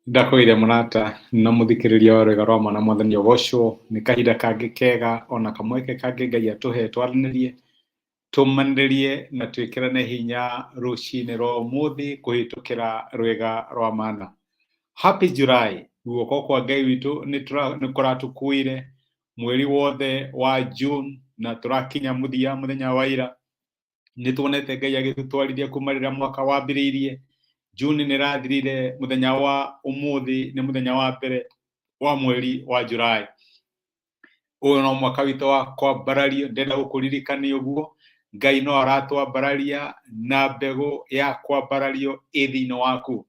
Ndakwĩire mũrata na mũthikĩrĩria wa rwĩga rwa mwana mwathani ũgocwo nĩ kahinda kangĩ kega ona kamweke kangĩ Ngai atũhe twaranĩrie tũmanĩrĩrie na twĩkĩrane hinya rũcinĩ rwa ũmũthĩ kũhĩtũkĩra rwĩga rwa mana. Happy July, guoko kwa Ngai witũ nĩ kũratũkuire mweri wothe wa June na tũrakinya mũthia mũthenya wa ira. Nĩ tuonete Ngai agĩtũtwarithia kuma rĩrĩa mwaka wambĩrĩirie. June nĩ ĩrathirire, mũthenya wa ũmũthĩ nĩ mũthenya wa mbere wa mweri wa July. Ũyũ no mwaka witũ wa kwambarario, ndĩrenda gũkũririkania ũguo. Ngai no aratwambararia na mbegũ ya kwambarario ĩ thĩinĩ waku.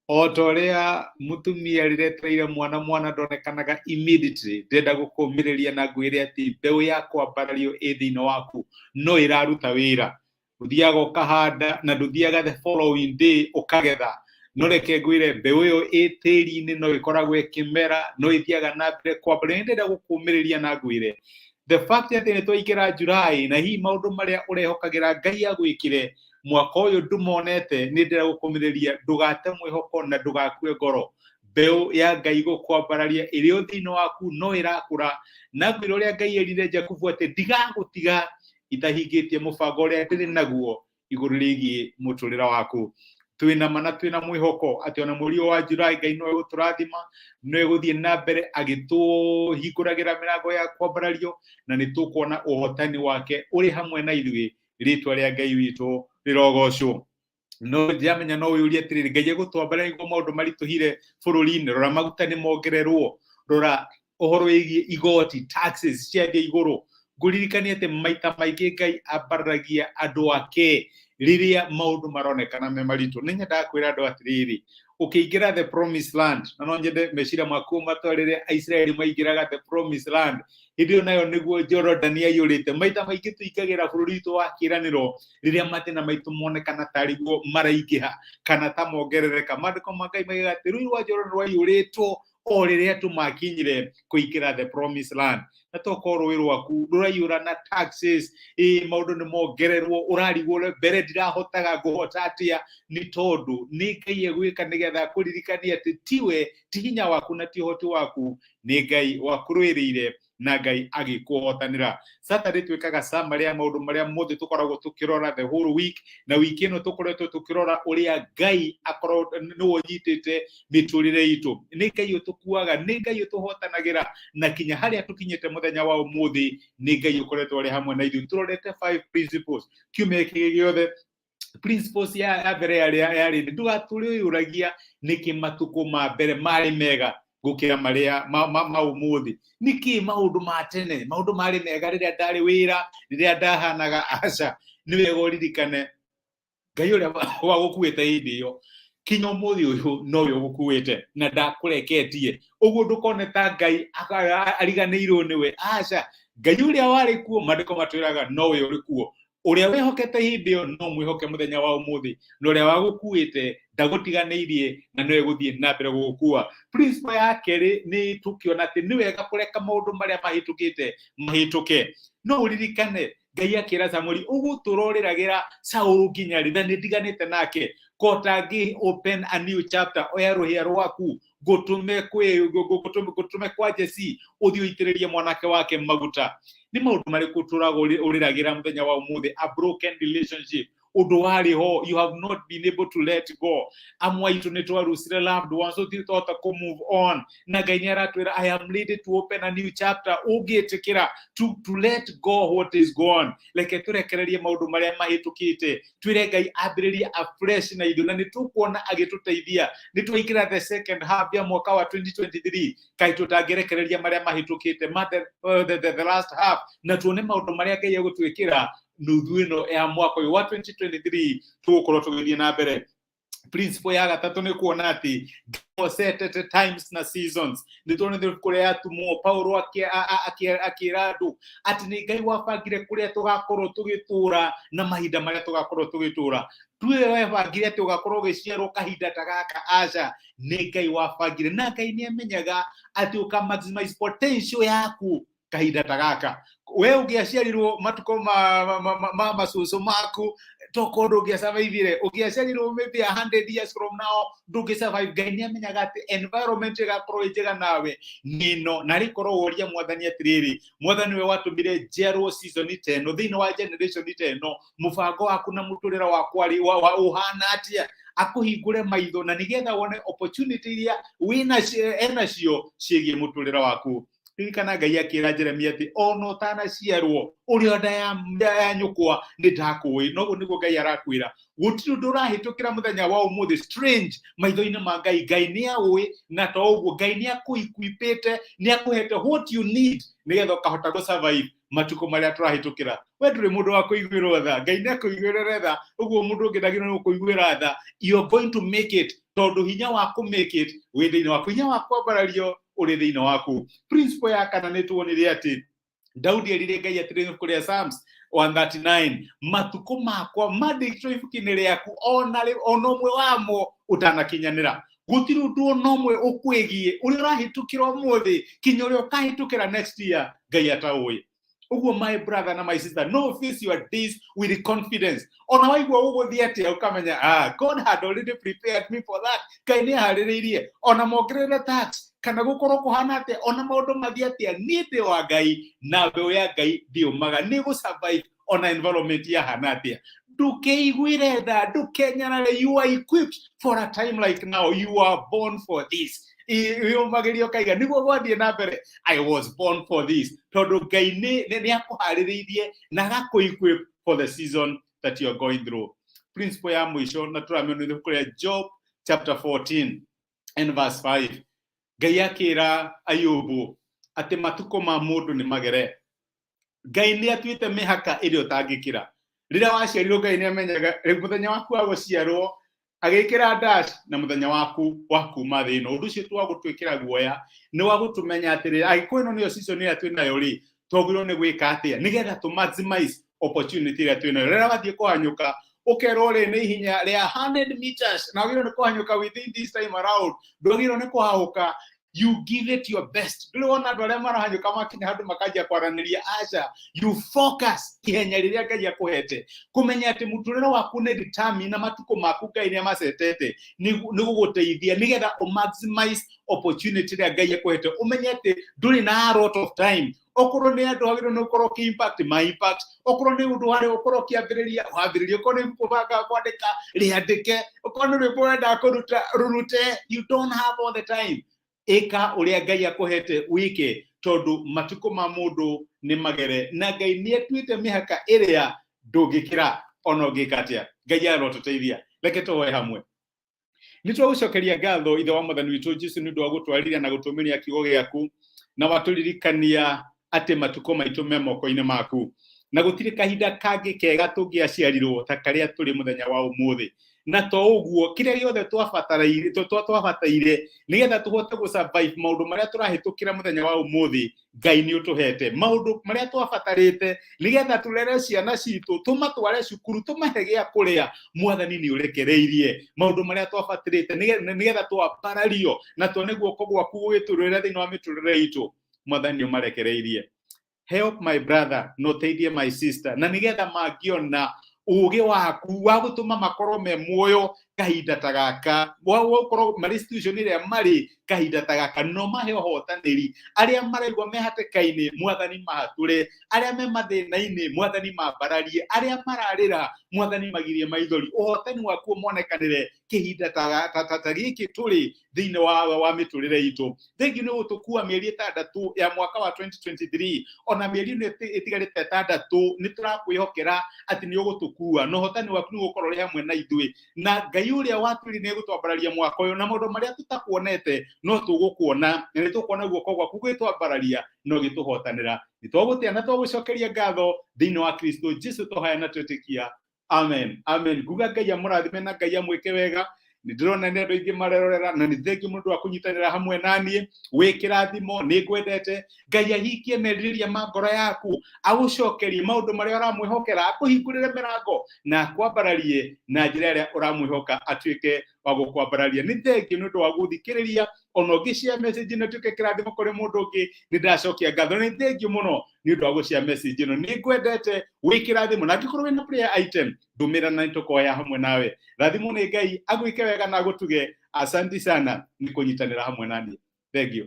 O ta ũrĩa mũtumia rĩrĩa etereire mwana, mwana ndonekanaga immediately, ndĩrenda gũkũmĩrĩria na ngwĩre atĩ mbeũ ya kwambarario ĩ thĩinĩ waku no ĩraruta wĩra. Ũthiaga ũkahanda na ndũthiaga the following day ũkagetha. No reke ngwĩre mbeũ ĩyo ĩ tĩri-inĩ no ĩkoragwo ĩkĩmera, no ĩthiaga na mbere kwambararia. Nĩ ndĩrenda gũkũmĩrĩria na ngwĩre the fact atĩ nĩ twaingĩra July na hihi maũndũ marĩa ũrehokagĩra Ngai agwĩkĩre mwaka ũyũ ndũmonete, nĩ ndĩrenda gũkũmĩrĩria ndũgate mwĩhoko na ndũgakue ngoro. Mbeũ ya Ngai gũkwambararia ĩrĩ o thĩinĩ waku no ĩrakũra, na ngwĩre ũrĩa Ngai erire Jakubu atĩ ndigagũtiga itahingĩtie mũbango ũrĩa ndĩrĩ naguo igũrũ rĩgiĩ mũtũrĩre waku. Twĩna ma na twĩna mwĩhoko atĩ ona mweri ũyũ wa July Ngai no egũtũrathima, no egũthiĩ na mbere agĩtũhingũragĩra mĩrango ya kwambarario, na nĩ tũkuona ũhotani wake ũrĩ hamwe na ithuĩ. Rĩtwa rĩa Ngai witũ rĩrogocwo. No ndiramenya no wĩyũrie atĩrĩrĩ, Ngai egũtwambararia nĩguo maũndũ maritũhire bũrũri-inĩ? Rora maguta nĩ mongererwo, rora ũhoro wĩgiĩ igoti taxes ciathiĩ igũrũ. Ngũririkanie atĩ maita maingĩ Ngai ambararagia andũ ake rĩrĩa maũndũ maronekana me maritũ. Nĩ nyendaga kwĩra andũ atĩrĩrĩ, ũkĩingĩra the promised land, na no nyende meciria maku matwarĩre Aisiraeli maingĩraga the promised land, hĩndĩ ĩyo nayo nĩguo Jorodani yaiyũrĩte. Maita maingĩ tũingagĩra bũrũri witũ wa kĩĩranĩro rĩrĩa mathĩna maitũ monekana tarĩ guo maraingĩha kana ta mongerereka. Maandĩko ma Ngai maigaga atĩ rũũĩ rwa Jorodani rwaiyũrĩtwo o rĩrĩa andũ makinyire kũingĩra the promised land. Na tokorwo rũĩ rwaku rũraiyũra na taxes, ĩ maũndũ nĩ mongererwo, ũrarigwo mbere ndirahotaga ngũhota atĩa? Nĩ tondũ nĩ Ngai egwĩka nĩgetha akũririkanie atĩ tiwe, ti hinya waku na ti ũhoti waku, nĩ Ngai wakũrũĩrĩire na Ngai agĩkũhotanĩra. Saturday twĩkaga summary ya maũndũ marĩa mothe tũkoragwo tũkĩrora the whole week, na wiki ĩno tũkoretwo tũkĩrora ũrĩa Ngai akorwo nĩwe ũnyitĩte mĩtũrĩre itũ. Nĩ Ngai ũtũkuaga, nĩ Ngai ũtũhotanagĩra, na kinya harĩa tũkinyĩte mũthenya wa ũmũthĩ nĩ Ngai ũkoretwo arĩ hamwe na ithuĩ. Tũrorete 5 principles kiumia gĩkĩ gĩothe. Principles ya mbere yarĩ ndũgatũre ũyũragia nĩkĩ matukũ ma mbere marĩ mega gũkĩra marĩa ma ũmũthĩ. Nĩkĩ maũndũ ma tene, maũndũ marĩ mega rĩrĩa ndarĩ wĩra, rĩrĩa ndahanaga? Aca, nĩ wega ũririkane Ngai ũrĩa wagũkuĩte hĩndĩ ĩyo kinya ũmũthĩ ũyũ nowe ũgũkuĩte na ndakũreketie. Ũguo ndũkone ta Ngai ariganĩirwo nĩwe. Aca, Ngai ũrĩa warĩ kuo, maandĩko matwĩraga nowe ũrĩ kuo. Ũrĩa wĩhokete hĩndĩ ĩyo no mwĩhoke mũthenya wa ũmũthĩ, na ũrĩa wagũkuĩte ndagũtiganĩirie na no egũthiĩ na mbere gũgũkua. Principle ya kerĩ nĩ tũkĩona atĩ nĩ wega kũreka maũndũ marĩa mahĩtũkĩte mahĩtũke. No ũririkane Ngai akĩra Samueli, ũgũtũra ũrĩragĩra Saũlũ nginya rĩ? Na nĩ ndiganĩte nake. Kota ngĩ open a new chapter, oya rũhĩa rwaku ngũtũme kwĩ ngũtũme kwa Jesse ũthiĩ ũitĩrĩrie mwanake wake maguta. Nĩ maũndũ marĩkũ ũtũraga ũrĩragĩra mũthenya wa ũmũthĩ? A broken relationship, ũndũ warĩ ho, you have not been able to let go. Amwe aitũ nĩ twarucire loved ones, tũtirĩ twahota kũ move on, na Ngai nĩ aratwĩra I am ready to open a new chapter. Ũngĩtĩkĩra to let go what is gone, reke tũrekererie maũndũ marĩa mahĩtũkĩte, twĩre Ngai ambĩrĩrie afresh na ithuĩ, na nĩ tũkuona agĩtũteithia. Nĩ twaingĩra the second half ya mwaka wa 2023, kaĩ tũtangĩrekereria marĩa mahĩtũkĩte ma the last half, na tuone maũndũ marĩa Ngai egũtwĩkĩra nuthu ĩno ya mwaka ũyũ wa 2023 tũgũkorwo tũgĩthiĩ na mbere. Principle ya gatatũ nĩ kuona atĩ setete times na seasons. Nĩ tuonete kũrĩa atũmwo Paulo akĩra andũ atĩ nĩ Ngai wabangire kũrĩa tũgakorwo tũgĩtũra na mahinda marĩa tũgakorwo tũgĩtũra. Tuwe webangire atĩ ũgakorwo ũgĩciarwo kahinda ta gaka? Aca, nĩ Ngai wabangire, na Ngai nĩ amenyaga atĩ ũka maximize potential yaku kahinda ta gaka. We ũngĩaciarirwo matukũ ma macucu maku Tokorwo ndũngĩasurvivire, ũngĩaciarirwo maybe 100 years from now, ndũngĩsurvive. Ngai nĩ amenyaga atĩ environment ĩgakorwo ĩ njega nawe nĩno. Na rĩkorwo woria Mwathani atĩrĩrĩ, Mwathani, we watũmire njiarwo season ta ĩno, thĩinĩ wa generation ta ĩno, mũbango waku na mũtũrĩre wakwa rĩ ũhana atĩa? Akũhingũre maitho na nĩgetha wone opportunity iria wĩnacio, enacio ciĩgiĩ mũtũrĩre waku. Ririkana Ngai akĩra Jeremia atĩ ona ũtanaciarwo ũrĩ nda ya nyũkwa nĩ ndakũĩ. Noguo nĩguo Ngai arakwĩra, gũtirĩ ũndũ ũrahĩtũkĩra mũthenya wa ũmũthĩ strange maitho-inĩ ma Ngai. Ngai nĩ aũĩ, na to ũguo, Ngai nĩ akũequipĩte, nĩ akũhete what you need nĩgetha ũkahota gũ survive matukũ marĩa tũrahĩtũkĩra. We ndũrĩ mũndũ wa kũiguĩrwo tha, Ngai nĩ akũiguĩrĩre tha. Ũguo mũndũ ũngĩ ndagĩrĩirwo nĩ gũkũiguĩra tha. You are going to make it, tondũ hinya wa kũ make it wĩ thĩinĩ waku, hinya wa kwambarario ũrĩ thĩinĩ waku. Principle ya kana, nĩ tuonire atĩ Daudi erire Ngai atĩrĩ ibuku rĩa Psalms 139, "Matukũ makwa mandĩkĩtwo ibuku-inĩ rĩaku ona ona ũmwe wamo ũtanakinyanĩra." Gũtirĩ ũndũ ona ũmwe ũkwĩgiĩ ũrĩa ũrahĩtũkĩra ũmũthĩ kinya ũrĩa ũkahĩtũkĩra next year Ngai ataũĩ. Ũguo my brother na my sister, no face your days with confidence. Ona waigua ũgũthiĩ atĩa, ũkamenya, "Ah, God had already prepared me for that." Ngai nĩ aharĩrĩirie. Ona mongerere tax kana gũkorwo kũhana atĩa, ona maũndũ mathiĩ atĩa, niĩ ndĩ wa Ngai na mbeũ ya Ngai ndiũmaga, nĩ gũ survive ona environment yahana atĩa. Ndũkeiguĩre tha, ndũkenyarare. You are equipped for a time like now. You are born for this. Wĩyũmagĩrie ũkaiga nĩguo gwathiĩ na mbere, "I was born for this," tondũ Ngai nĩ akũharĩrĩirie na agakũ-equip for the season that you are going through. Principle ya mũico, na tũramĩona ibuku rĩa Job chapter 14 and verse 5, Ngai akĩra Ayubu atĩ matukũ ma mũndũ nĩ magere. Ngai nĩ atuĩte mĩhaka ĩrĩa ũtangĩkĩra. Rĩrĩa waciarirwo, Ngai nĩ amenyaga rĩu mũthenya waku wa gũciarwo, agĩkĩra dash na mũthenya waku wa kuma thĩ ĩno. Ũndũ ũcio ti wa gũtwĩkĩra guoya, nĩ wa gũtũmenya atĩrĩ, angĩkorwo ĩno nĩyo season ĩrĩa twĩ nayo rĩ, twagĩrĩirwo nĩ gwĩka atĩa nĩgetha tũ maximize opportunity ĩrĩa twĩ nayo. Rĩrĩa wathiĩ kũhanyũka, ũkerwo rĩ nĩ ihinya rĩa 100 meters na wagĩrĩirwo nĩ kũhanyũka within this time around, ndwagĩrĩirwo nĩ kũhahũka. You give it your best. Ndũrĩ wona andũ arĩa marahanyũka makinya handũ makanjia kwaranĩria? Aca, you focus ihenya rĩrĩa Ngai akũhete, kũmenya atĩ mũtũrĩre waku nĩ determine na matukũ maku Ngai nĩ amacetete nĩ gũgũteithia nĩgetha ũ maximize opportunity ĩrĩa Ngai akũhete. Ũmenye atĩ ndũrĩ na a lot of time. Okorwo nĩ andũ wagĩrĩirwo nĩ gũkorwo ũkĩ impact, ma impact. Okorwo nĩ ũndũ warĩ ũkorwo ũkĩambĩrĩria, wambĩrĩrie. Okorwo nĩ ibuku ũbangaga kwandĩka, rĩandĩke. Okorwo nĩ rwĩmbo ũrenda kũruta, rũrute. You don't have all the time. Ĩka ũrĩa Ngai akũhete wĩke, tondũ matukũ ma mũndũ nĩ magere na Ngai nĩ atuĩte mĩhaka ĩrĩa ndũngĩkĩra ona ũngĩka atĩa. Ngai arotũteithia. Reke tũhoe hamwe. Nĩ twagũcokeria ngatho, Ithe wa Mwathani witũ Jesu, nĩ ũndũ wa gũtwarĩria na gũtũmĩria kiugo gĩaku, na watũririkania atĩ matukũ maitũ me moko-inĩ maku, na gũtirĩ kahinda kangĩ kega tũngĩaciarirwo ta karĩa tũrĩ mũthenya wa ũmũthĩ. Na to ũguo, kĩrĩa gĩothe twabataire twabataire nĩgetha tũhote gũ survive maũndũ marĩa tũrahĩtũkĩra mũthenya wa ũmũthĩ, Ngai nĩ ũtũhete. Maũndũ marĩa twabatarĩte nĩgetha tũrere ciana citũ, tũmatware cukuru, tũmahe gĩa kũrĩa, Mwathani nĩ ũrekereirie. Maũndũ marĩa twabatarĩte nĩgetha twambarario na tuone guoko gwaku gũgĩtũrĩra thĩinĩ wa mĩtũrĩre itũ, Mwathani nĩ ũmarekereirie. Help my brother na ũteithie my sister, na nĩgetha mangĩona ũgĩ waku wa gũtũma makorwo me muoyo kahinda ta gaka, wa gũkorwo marĩ situation ĩrĩa marĩ kahinda ta gaka, no mahe ũhotanĩri. Arĩa maraigua me hatĩka-inĩ, Mwathani mahatũre. Arĩa me mathĩna-inĩ, Mwathani mambararie. Arĩa mararĩra, Mwathani magirie maithori. Ũhotani waku ũmonekanĩre kĩhinda ta gĩkĩ tũrĩ thĩinĩ wa mĩtũrĩre itũ. Thengiũ nĩ gũtũkua mĩeri 6 ya mwaka wa 2023. Ona mĩeri ĩno ĩtigarĩte 6, nĩ tũrakwĩhokera atĩ nĩ ũgũtũkua na ũhotani waku nĩ ũgũkorwo ũrĩ hamwe na ithuĩ. Na Ngai ũrĩa watwĩrire nĩ egũtwambararia mwaka ũyũ, na maũndũ marĩa tũtakuonete no tũgũkuona, na nĩ tũkuona guoko gwaku gwĩtwambararia na ũgĩtũhotanĩra. Nĩ twagũtĩa na twagũcokeria ngatho thĩinĩ wa Kristo Jesu tũhaya na twĩtĩkia. Amen, amen. Nguga Ngai amũrathime na Ngai amwĩke wega. Nĩ ndĩrona nĩ andũ aingĩ marerorera, na nĩ thengiũ mũndũ wa kũnyitanĩra hamwe na niĩ. Wĩ kĩrathimo, nĩ ngwendete. Ngai ahingie merirĩria ma ngoro yaku, agũcokerie maũndũ marĩa ũramwĩhokera, akũhingũrĩre mĩrango na akwambararie na njĩra ĩrĩa ũramwĩhoka atuĩke wa gũkwambararia. Nĩ thengiũ nĩ ũndũ wa gũthikĩrĩria. Ona ũngĩ share message ĩno ĩtuĩke kĩrathimo kũrĩ mũndũ ũngĩ, nĩ ndacokia ngatho. Nĩ thengiũ mũno nĩ ũndũ wa gũshare message ĩno. Nĩ ngwendete, wĩ kĩrathimo, na angĩkorwo wĩna prayer item, ndũmĩra na nĩtũkoya hamwe nawe. Rathimwo nĩ Ngai, agwĩke wega na agũtuge. Asanti sana nĩ kũnyitanĩra hamwe naniĩ. Thengiũ.